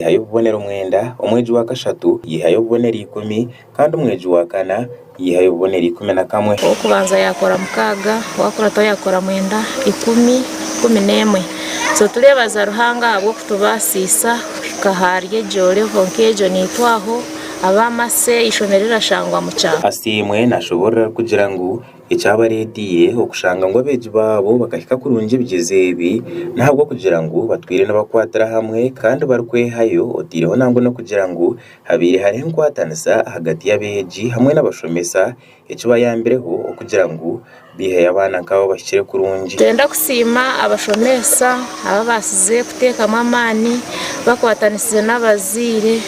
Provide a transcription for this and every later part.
Yaihayo obubonero mwenda, omwegi wa kashatu yaihayo obubonero ikumi kandi omwegi wa kana yaihayo obubonero 11. Ow'okubanza yaakora mukaaga, owaakurataho yaakora mwenda, ikumi, 11. So tureebaza Ruhanga ahabw'okutubaasiisa kuhika ahari egyo level nk'egyo naitwe aho ab'amase eishomero rirashangwa mu kyaro. Asiimwe nashoboorora arikugira ngu Ekyabareeteire okushanga ngu abeegi baabo bakahika kurungi ebigyezo ebi n'ahabw'okugira ngu batwire nibakwatira hamwe kandi barikwehayo oteireho nangwa n'okugira ngu habaire hariho enkwatanisa ahagati y'abeegi hamwe n'abashomesa ekibayambireho okugira ngu baiheyo abaana nk'abo bahikire kurungi. Nitwenda kusiima abashomesa ababaasize kuteekamu amaani bakwatanisize n'abazaire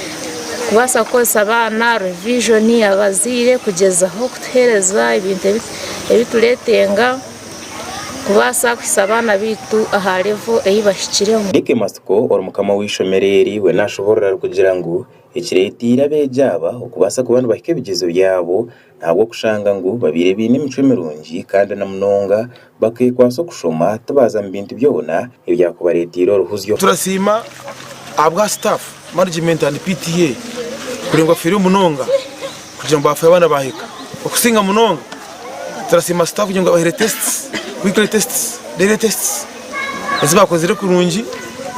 kubaasa kukozesa abaana revision, abazaire kugyezaho kutuheereza ebintu ebi tureetenga kubaasa kuhitsya abaana baitu aha level ei bahikiremu. Dick Matsiko ori mukama w'eishomero eri we nashoboorora arikugira ngu ekireeteire abeegi aba okubaasa kuba nibahika ebigyezo byabo n'ahabw'okushanga ngu babaire baine emicwe mirungi kandi na munonga bakeekwatsa okushoma tibaaza mu bintu byona ebyakubareeteire oruhuzyo. Turasiima ahabwa staff, management and PTA kureeba ngu bafiireyo munonga kugira ngu bafayo abaana bahika. Okusinga munonga turasiima staff kugira ngu babahaire tests, weekly tests, daily tests ezi bakozire kurungi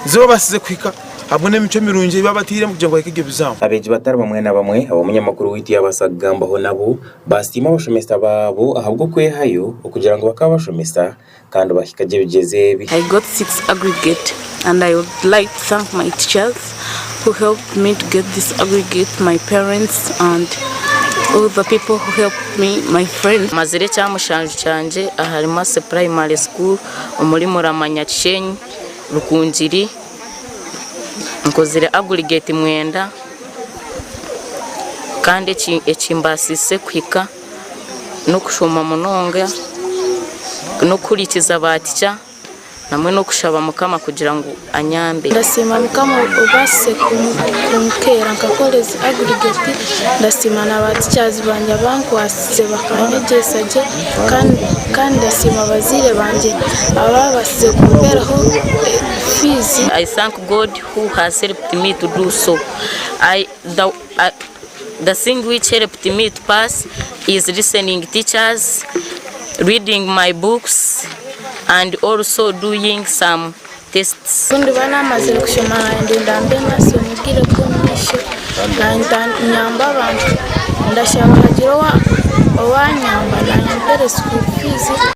ezi babasize kuhika hamwe n'emicwe mirungi ei babatairemu kugira ngu bahike ebyo bizamu. Abeegi batari bamwe na bamwe abu omunyamakuru waitu yaabaasa kugambaho nabo baasiima abashomesa baabo ahabw'okwehayo okugira ngu bakabashomesa kandi bahika gye ebigyezo ebi. I got 6 aggregate and I would like to thank my teachers who helped me to get this aggregate, my parents and all the people who helped me, my friends. Mazire ekyamushanju kyangye ahari Mercy Primary School omuri Murama Nyakishenyi Rukungiri. Nkozire aggregate mwenda kandi ekimbaasiise kuhika n'okushoma munonga n'okuhurikiza ba tica hamwe n'okushaba Mukama kugira ngu anyambe. Ndasiima Mukama obaasize kumpeera nkakora ezi aggregate, ndasiima na ba teachers bangye abankwasize bakanyegyesa gye kandi ndasiima abazaire bangye ababaasize kumpeeraho fees. I thank God who has helped me to do so. I, the, I, the thing which helped me to pass is listening teachers, reading my books and also doing some tests. Ku ndiba naamazire kushoma nayenda mbe nasi omu bwire bw'omu maisho nyambe abantu ndashaba hagire owanyamba nanye ampeere school fees.